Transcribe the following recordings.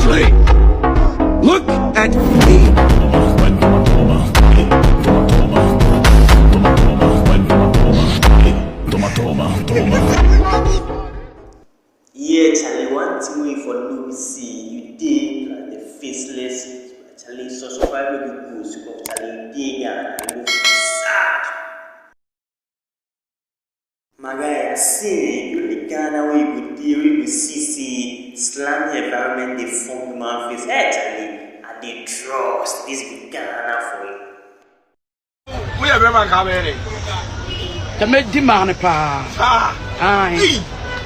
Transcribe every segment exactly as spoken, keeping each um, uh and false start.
Look at me. Yeah, Charlie, one thing wey you for know be say you dey like the faceless. Charlie, subscribe no be good, because Charlie, you dey Ghana, you no fit sad. My guy, I say, the only Ghana wey you go dey, wey you go see say slimy environment dey form human face. Eh, Charlie, I dey trust. This be Ghana for you. Woyɛ bɛrima nka bɛyɛ dɛn? Sɛ medi maa no paa. Ah. Ae. Ei.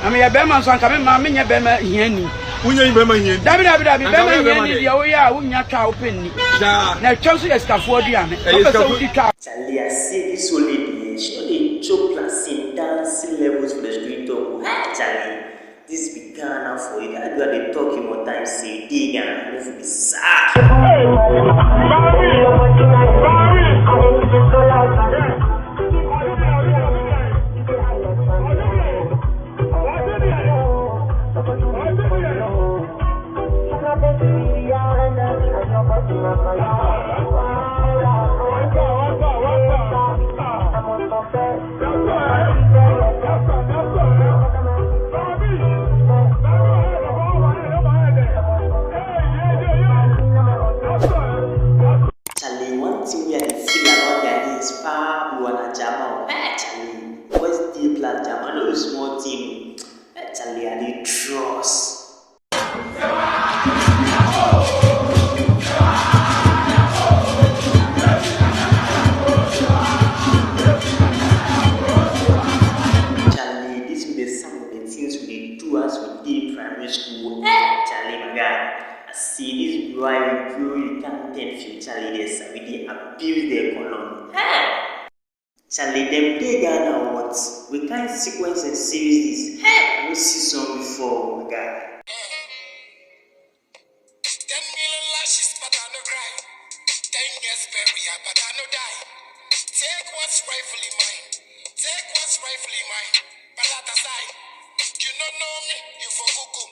Na meyɛ bɛrima nso, anka me maa menyɛ bɛrima hiani. Wonyɛ bɛrima hiani? Dabi, dabi, dabi. Anka bɛrima hiani deɛ woyɛ a wonnya tɔ a wopɛ nni. Daa. Na atwa nso yɛ sikafoɔ aduane. Ɛyɛ sikafoɔ. Wopɛ sɛ wodi tɔ a. Charlie, I say this old lady, eh, she no dey choke like say dancing levels for the street talk. Eh, Charlie. This be Ghana for you. That girl dey talk him own time say, dey Ghana, no fit be sad. Charlie, one thing wey I dey feel about their heads paa be one Ajama o. Eh, Charlie, boys dey plus Ajama, no be small thing o. Eh, Charlie, I dey trust. Charlie, this be the some of the things we dey do as we dey primary school. Eh, Charlie, my guy, I say this be why we grow, you can't tell future leaders, we dey abuse the economy. Eh! Charlie, dem dey Ghana or what? We can't sequence and series this. Hey, I no see some before, my guy. Ten million lashes, but I no cry. Ten years burial, but I no die. Take what's rightfully mine. Take what's rightfully mine. Palata side. You no know me, you for cuckoo.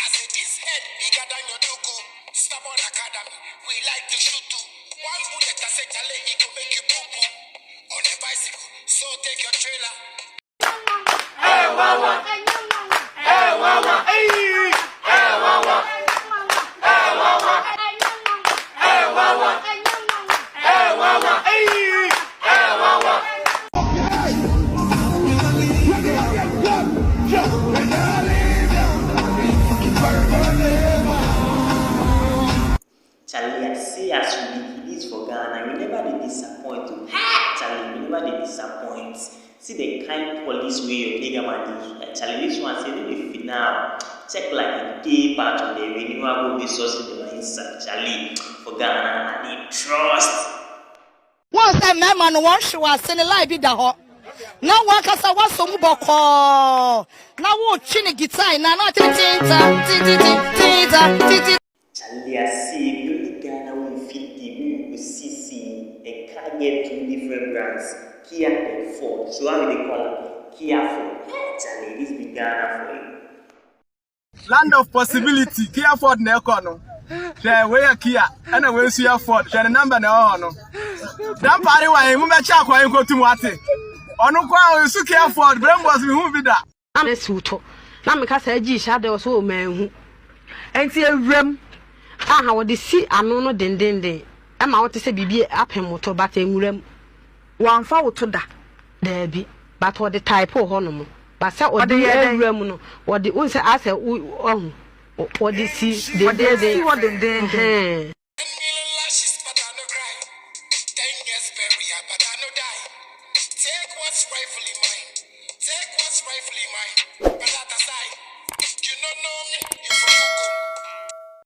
I say this head bigger than your duku. Stubborn academy, we like to shoot too. One bullet, I say, Charlie, it go make you poo poo. On a bicycle, so take your trailer. Charlie, I say as we dey this for Ghana, we never dey disappoint o. Ha! Charlie, we never dey disappoint. See the kind police wey your nigga man dey use. Eh, Charlie, this one say no be final. Check like e dey part of the renewable resources dem are inside. Charlie, for Ghana, I dey trust. Wohu sɛ mmarima no wɔnhwe wɔn ase, ne line bi da hɔ. Na w'ankasa woasɔ mu bɔkɔɔ. Na woretwe ne guitar yi na na tete nta, tete, tete, tete. Charlie, I say, the only Ghana wey fit dey, wey we go see say a car get two different brands, Kia and Ford. So how we dey call am? Kia Ford. Eh, Charlie, this be Ghana for you. Land of possibility, Kia Ford na ɛkɔ no. Hwɛ, wei yɛ Kia, ɛna wei nso yɛ Ford. Hwɛ ne number na ɛwɔ hɔ no. Dampare wa yɛn, mobɛkyɛ akwan yi nkotum ate. Ɔno kɔ a, ɔnsu Kia Ford, Brain Boss, mehu bi da. Na mesi wo to. Na meka saa gyi hyɛ adɛ wɔ so o manhu. Enti ewuram. Aha, wɔde si ano no dendenden. Ɛma wote sɛ biribi apem wo to, but enwuram. Wɔamfa wo to da. Daabi. But wɔde type wɔ hɔ nom. But sɛ wɔde ewuram no, wɔde, wohu sɛ asɛ wo, ɔho. Wɔde si dendenden. Wɔde si hɔ dendenden. Ɛhɛn. Ten million lashes, but I no cry. Ten years burial, but I no die. Take what's rightfully mine. Take what's rightfully mine. But that aside, you no know me.